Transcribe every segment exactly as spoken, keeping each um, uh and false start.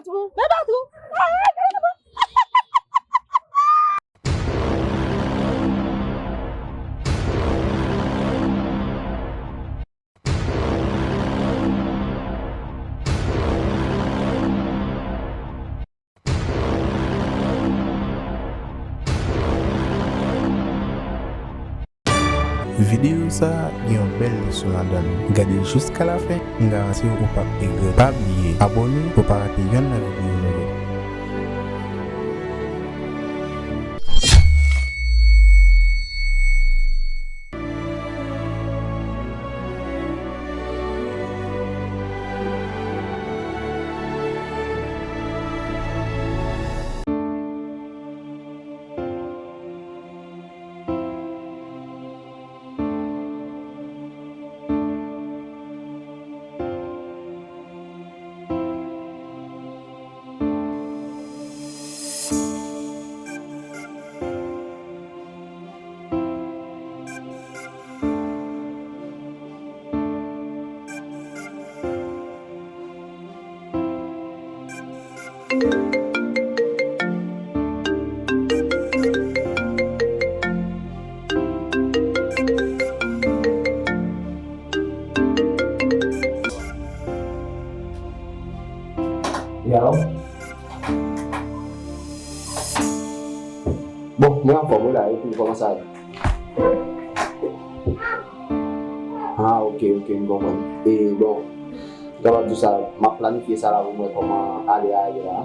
Men patwon. Videyo sa a gen yon bèl leson ladan l. Gade l jiska lafen, m garanti w ou p ap regrèt. Pa bliye abòne pou w pa rate yonn nan videyo nou yo. Yo. Bon, mwen anfòm wi la, epi kòman sa ye? Ah, ok, ok, m konprann. E bon, m kapab di w sa, m ap planifye sa la pou m wè kòman ale a ye la.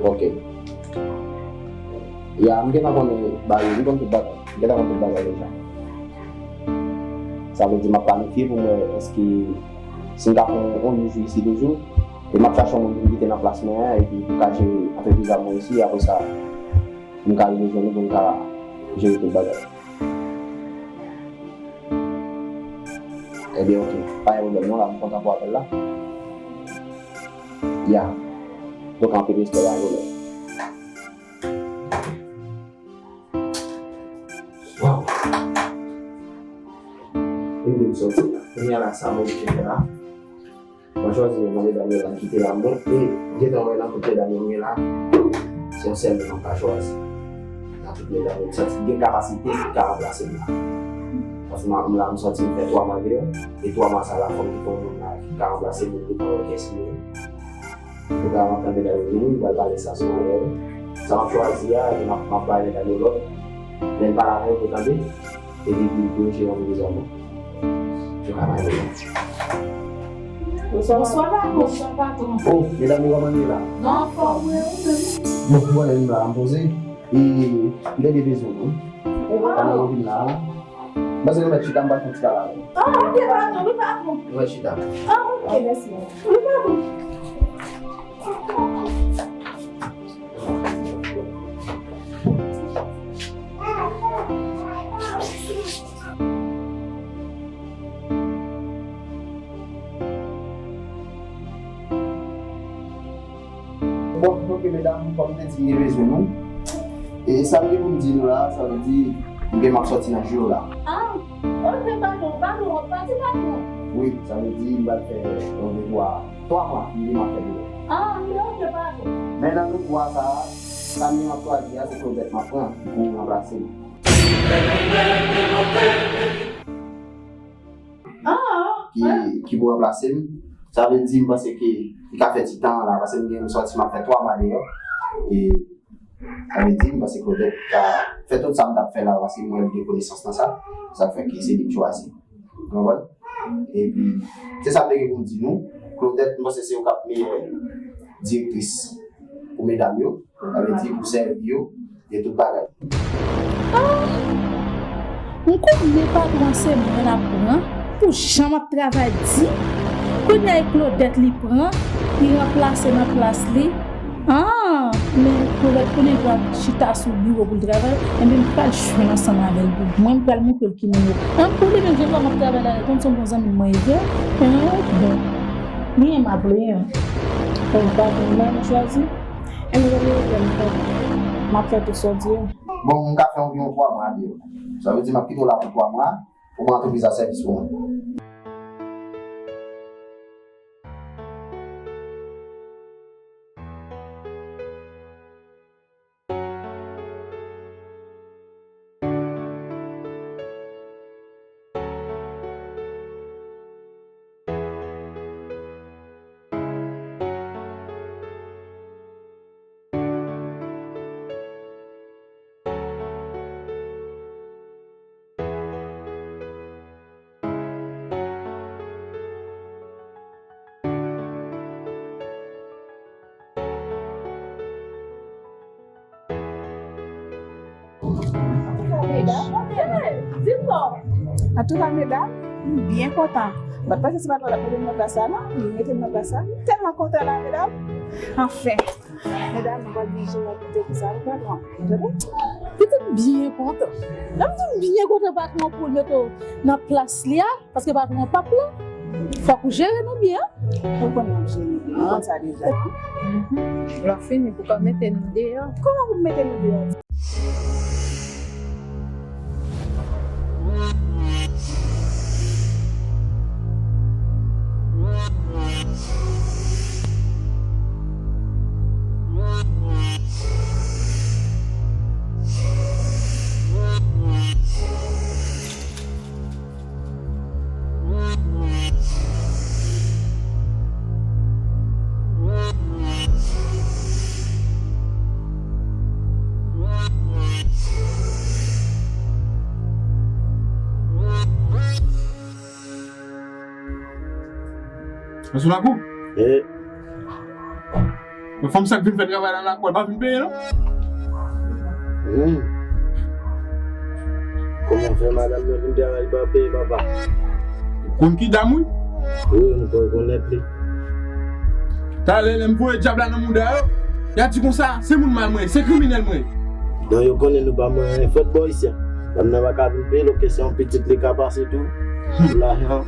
Ok. Ya, m gentan konnen bagay, m konn tout bagay. M gentan konn tout bagay deja. Sa vle di m ap planifye pou m wè èske si m ka fè yon, yon jou isi toujou, e m ap chache yon moun pou m kite nan plas mwen an, epi pou ka jere antrepriz la mwen isi, apre sa, pou m ka rive jwenn li, pou m ka jere tout bagay. Ebyen, ok. Pa gen pwoblèm non, la, m kontan pou apèl la. Ya. Donk, anpil respè, pa gen pwoblèm. Waw. Ebyen, m sòti la. Kounye a la, sa m oblije fè la. Mwen chwazi yon nan medam yo la ki te la mwen, e gentan wè nan tout medam yo mwen la, se yon sèl moun mwen ka chwazi. Nan tout medam yo, m santi gen kapasite ki ka ranplase m la. Paske m la, m santi m fè twa mwa deyò, e twa mwa sa la, fò m gen yon moun la ki ka ranplase m, m gentan wè kiyès li ye. Antouka, m ap tann medam yo vini, m pral pale sa sou avè yo. Sa m ap chwazi a, m ap, m ap bay medam yo lòd. Lè m pale avè yo, pou tande. Epi pou, pou yo jere yon bizè mwen. Yo ka bay mwen. Bonswa, patwon. Bonswa, patwon. Oh, medam yo, kòman nou ye la? Nou anfòm, wi, ou menm? Bon, bon, lè m la, m poze. E, m te gen bezwen nou. Pandan nou vin la, m panse nou mèt chita, m pral fè yon ti pale avè nou. Ah, ok, patwon, wi, patwon. Nou mèt chita. Ah, ok, mèsi. Wi, patwon. Bon, ok, medam, kòm m te di, m gen bezwen nou. E sa m gen pou m di nou la, sa vle di, m gen m ap sòti nan jou yo la. Ah, ok, patwon, patwon, w ap pati, patwon? Wi, sa vle di, m pral fè randevou a twa mwa, m gen m ap fè deyò. Ah, ok, patwon. Men nan lòt mwa sa a, sa m gen m ap chwazi a, se Claudette m ap pran pou ranplase m. Ah, ki, ki pou ranplase m. Sa vle di, m panse ke li ka fè ti tan la, paske m gen, m sòti, m ap fè twa mwa deyò. E sa vle di, m panse Claudette ka fè tout sa m t ap fè la, paske m wè l gen konesans nan sa. Sa fè ke se li m chwazi. Ou konprann? Epi, se sa m te gen pou m di nou. Claudette, m panse se ou k ap meyè direktris pou medam yo. Sa vle di pou sèvi yo de tout bagay. Ah! M konnen patwon se mwen l ap pran pou jan m ap travay di. Kounye a e Claudette li pran, li ranplase nan plas li. Ah! Men Claudette konnen l pral chita sou biwo pou l travay, enben m pral jwenn ansanm avè l pou mwen, m pral montre l ki moun yo. An pou li menm, jan m ap travay la, konn se yon bon zanmi mwen ye vre. Hein? Bon. Li renmen m ap li, hein. Bon, patwon, mwen m chwazi. Enben, pa gen pwoblèm, patwon. M ap fè tout sa w di yo. Bon, m ka fè anviwon twa mwa deyò. Sa vle di m ap kite w la pou twa mwa, pou mwen antrepriz la sèvis pou mwen. Hey, di m non. Antouka, medam, m byen kontan. M pa t panse se pa twò l ap mete m nan plas la, non. Li mete m nan plas la. M tèlman kontan la, medam. Anfen. Medam, nou pral vin jere ak nou pou sa, nou pral pran. Tande? Pitit byen kontan. Lè m di m byen kontan patwon pou l mete w nan plas li a, paske patwon p ap la. Fòk ou jere nou byen. Ou konnen m jere nou byen, ou konn sa deja. Lè w fini, pou ka mete nou deyò. Kòman pou m mete nou deyò? Mesye Lakou? Eh. Men fanm sa k vin fè travay la lakòl pa vin peye, non? Hmm. Kòman fè madanm nan vin travay pa peye, papa? Konn ki dam, wi? Wi, m konn, konn nèt li. Talè, lè m voye dyab la nan mouda yo, y a di konsa, se moun mal mwen ye, se kriminèl mwen ye. Non, yo konnen nou pa manyen fòt bò isi a. Dam nan pa ka vin peye l, oke, se yon pitit li ka pase tou. Pou lajan.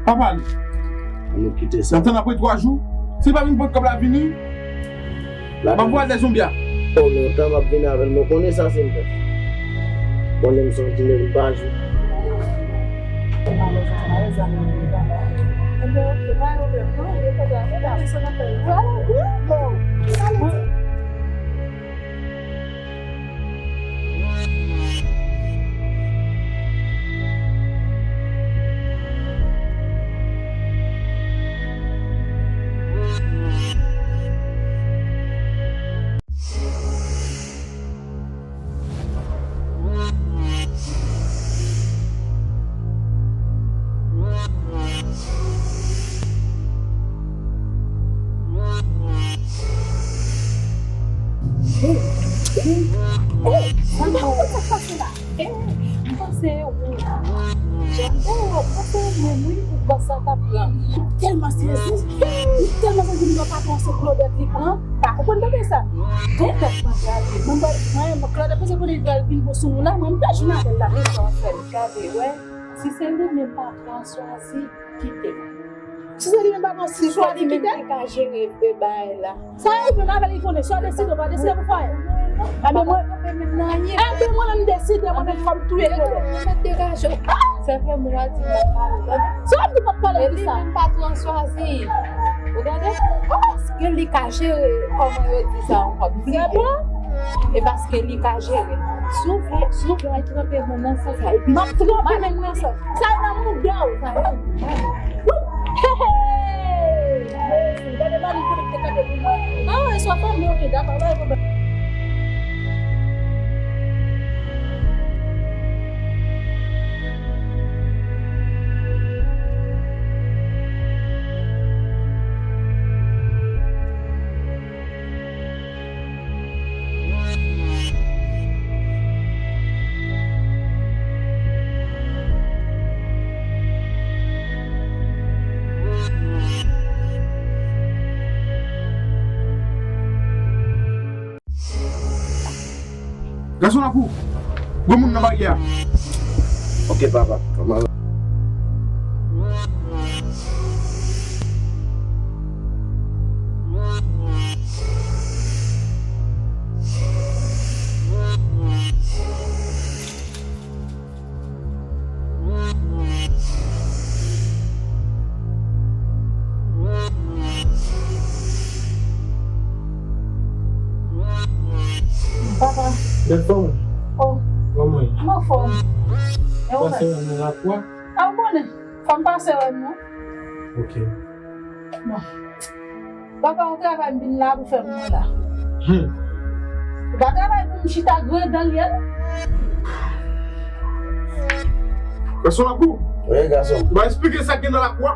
Papa li. Ann nou kite sa. N ap tann apre twa jou. Si l pa vin pran kòb la vini, m ap voye al dèzonbya. Oh, lontan m ap vini avè l, mwen konnen sa se m fè. Konnen m se yon ti nèg m pa jwe. Ebyen, oke, pa gen pwoblèm, non, e pa grave, sa n ap fè. Vwala, wi, bon. Salut. Oh, sa k pase la? Eh, m panse ou. Jan m te wè w, m panse ou menm wi, ou pran sa k ap pran. M tèlman sezi, m tèlman sezi, m wè patwon se Claudette li pran. Pa konprann bagay sa. Claudette pran gade. Mwen, mwen, Claudette, panse konnen li pral vin bon sou nou la, mwen, m pèdi nan avè l la. Gade, wè. Si se li menm patwon an chwazi, kite m. Si se li menm patwon, si chwazi kite. Li ka jere bagay la. Sa e menm avè l ki konnen, swa deside ou pa deside pou fè. Ebyen mwen, ebyen mwen menm m deside, mwen menm fò m touye Claudette. Mwen mèt degaje w. Se vre, mwen di mwen pale. Se w ap di mwen pale pou sa. E li menm patwon chwazi. Ou tande? Paske li ka jere, kòman yo di sa ankò? Prive. E paske li ka jere. Si w vle, si w vle al tranpe men nan sans sa. M ap tranpe men nan sans. Sa e nan mouda w. Sa e nan mouda w. Wi. Hey, hey. Gade, Mali konekte kanpe pou mwen. Ah, e swa fanmi, oke, dakò, pa gen pwoblèm. Gason Lakou, gwo moun nan baryè a. Oke, papa. Kòman? Papa. Bèl fanm. Oh. Kòman ye? M anfòm. E ou menm? Pase wè m nan lakou a? A, ou konnen. Fò m pase wè nou. Ok. Bon. Papa, yon travay m vin la pou fè pou mwen la. Hmm. Ou pa travay pou m chita grenn dan l ye, non? Gason Lakou. Wi, gason. Ou pa eksplike sa k gen nan lakou a?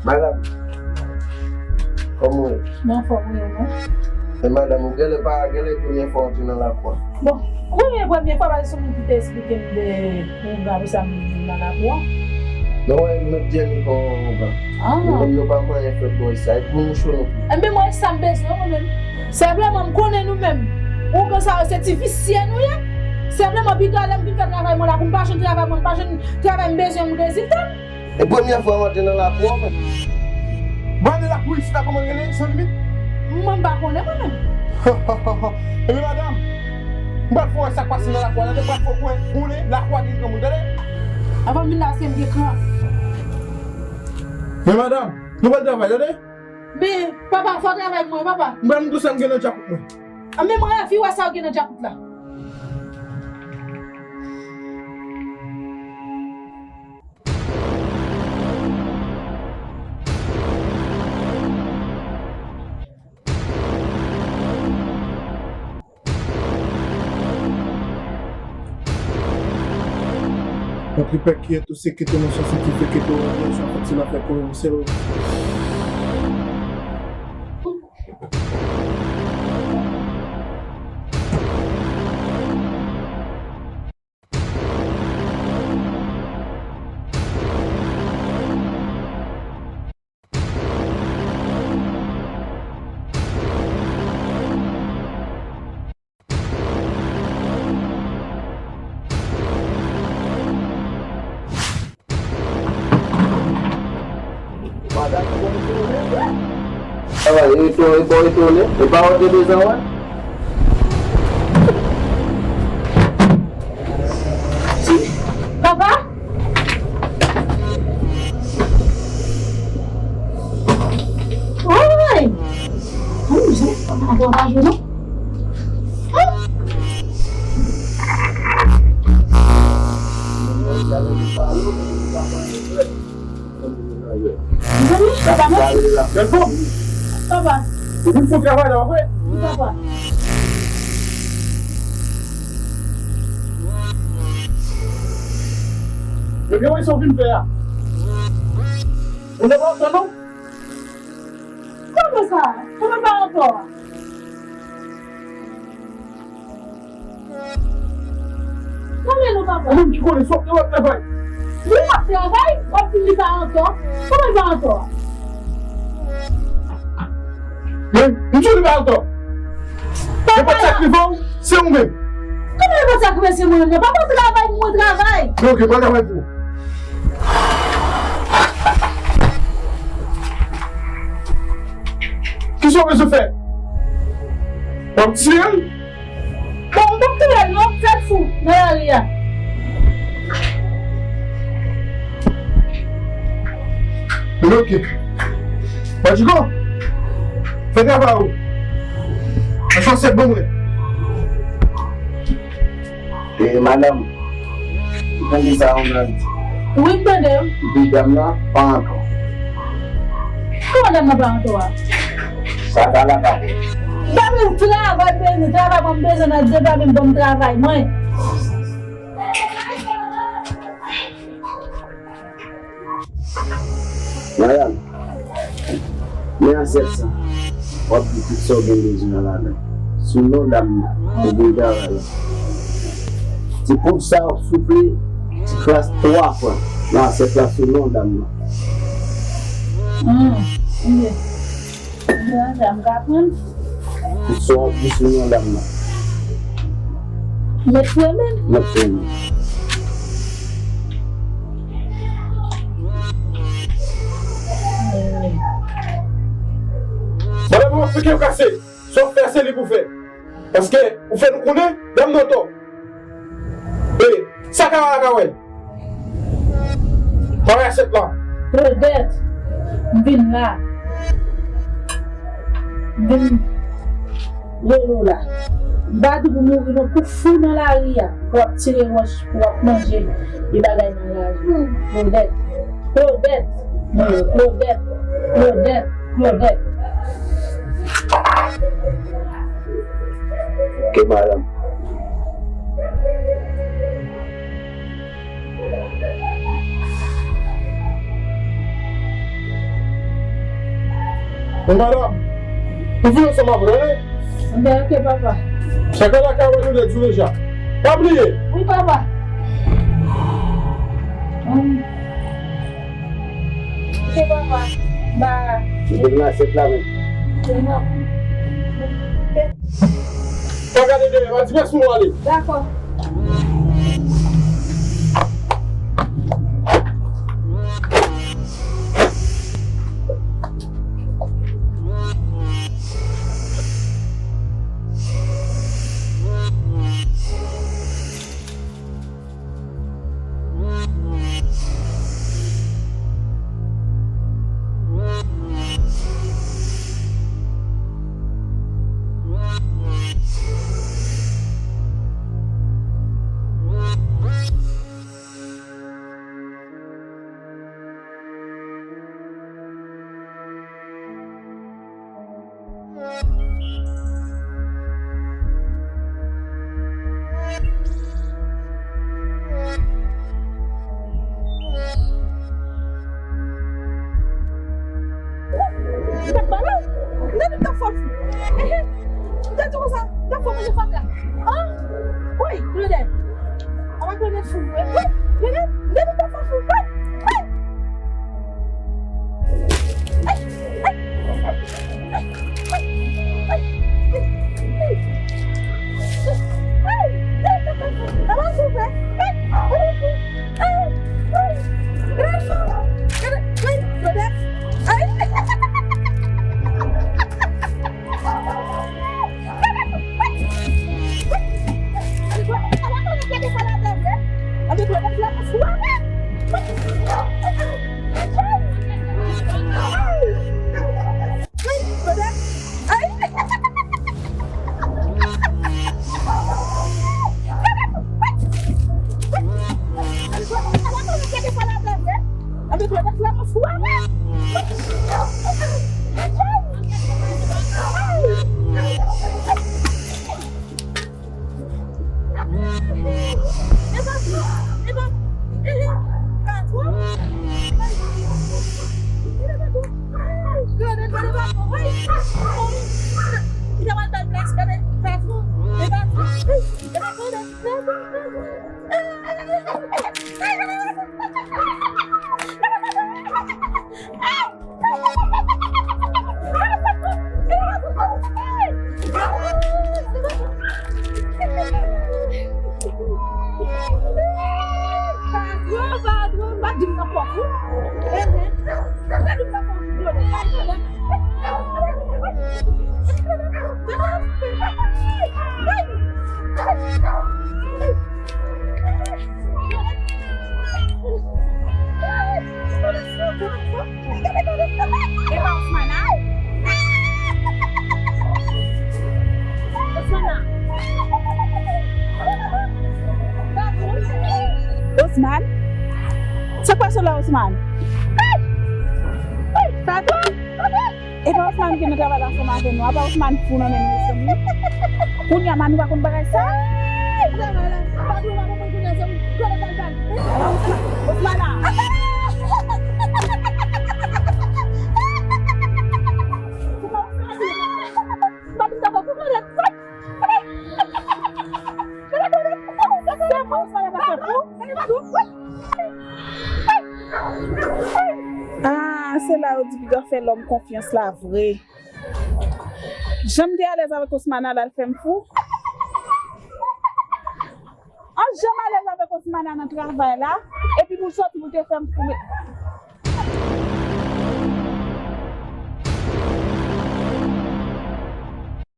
Bay la. Kòman w ye? Mwen anfòm, wi, ou menm? E madanm, ou genlè pa, genlè premyè fwa w antre nan lakou a. Bon, wi, men premyè fwa, paske se yon moun ki te eksplike m de ougan, pou sa m vin nan lakou a. Non, wè, nou menm Jenny pa yon ougan. Ah. Nou menm nou pa manyen fè bòy sa, epi nou cho nou tou. Enben, mwen, sa m bezwen, mwen menm. Senpleman, m konnen nou menm. Ougan sa yo, se ti visye nou ye. Senpleman, pi talè m vin fè travay mwen la, pou m pa jwenn travay mwen, m pa jwenn travay m bezwen, m rezilta. E premyè fwa w antre nan lakou an, men. Mwen ale lakou isit la, kòman l rele? San limit? Mwen, m pa konnen, mwen menm. Ebyen, madanm, m pral fè w wè sa k pase nan lakou a, tande, m pral fè w konnen, konnen lakou a gen granmoun, tande. Avan m vin la, se m gen kran. Men, madanm, nou pral travay, tande. Men, papa, fò travay mwen, papa. M pral montre w sa m gen nan djakout mwen. A, men mwen anvi wè sa w gen nan djakout la. Yon tripèk ki entoksike, tou nan sens ki fè ke tou byen sou fè ti lafè kouri sèl. Sa va, e to, e bon, e tonnen, e pa wè de bezwen wè. Papa? Woy! Woy, jan papa pa jwe non. Mezanmi, papa, mèsi. Papa. Ou vin pou travay la, wi. Wi, papa. Ebyen, wi, sa w vin fè a. Ou nan pa antan, non? Kòman sa? Kòman pa antan? Kòman nou pa pran? Ou menm ki konnen sa w ap travay. Li ap travay, w ap di li pa antò. Kòman li pa antò a? Men, m di w li pa antò. Nenpòt sa k rive w, se ou menm. Kòman nenpòt sa k rive se mwen menm nan? Papa, w travay pou mwen travay. Men oke, m al travay pou ou. Kisa w bezwen fè? W ap tiye l? Bon, m p ap touye l non, fè l fou nan lari a. Men oke. Badjiko, fè travay ou. An sòsyè ban mwen. E, madanm, ou tande sa yon nèg di? Wi, m tande w. Epi dam nan pa antò. Kòman dam nan pa antò a? Sa ka la ka. Ban m travay, bezwen travay, mwen m bezwen nan depa, men ban m travay mwen. Madanm, men asyèt sa. W ap di tout sa w gen bezwen an ladan. Sou non dam nan, ou vin travay la. Ti poud sa w ap soufle, ti kras twa fwa nan asyèt la sou non dam nan. Hmm, ok. Mwen sa m ka pran. Tout sa w ap di sou non dam nan. Mèt fèmen. Mèt fèmen. Madanm, w ap fè kè w kase. Sa w fè, se li pou fè. Paske ou fè nou konnen dam nan antò. E sa ka la ka wè. Travay asyèt la. Claudette, m vin la. M vin rele w la. M pa di pou mouri non, pou fou nan lari a. Pou w ap tire wòch, pou w ap manje de bagay nan lari. Claudette, Claudette, Claudette, Claudette, Claudette. Ok, madanm. Madanm, nou vin ansanm apre, wi. Enben, oke, papa. Chak lakay ou retourne di deja. Pa bliye. Wi, papa. Hum. Oke, papa. Ba. Vin nan asyèt la menm. Pa gade dèyè, pa di mèsi pou ale. Dakò. Gade bala, gade m t ap fè w fou. Ehe, m te di konsa, m t ap fè w manje fatra. An? Woy, Claudette. Apa Claudette fou vre. Woy, Claudette, m te di m t ap fè w fou. Woy, woy. E pa Ousmane a? Ousmane a? Ousmane? Sa k pase w la, Ousmane? Sa tou? E pa Ousmane ki nan travay la ansanm avè nou, apa Ousmane fou nan men nou, mezanmi. Kounye a, Manou pa konn bagay sa. Ousmane a. Ah, se la yo di piga fè lòm konfyans la vre. Jan m te alèz avèk Osmana la, l fè m fou. An janm alèz avèk Osmana nan travay la, epi pou l sòti pou l te fè m fou.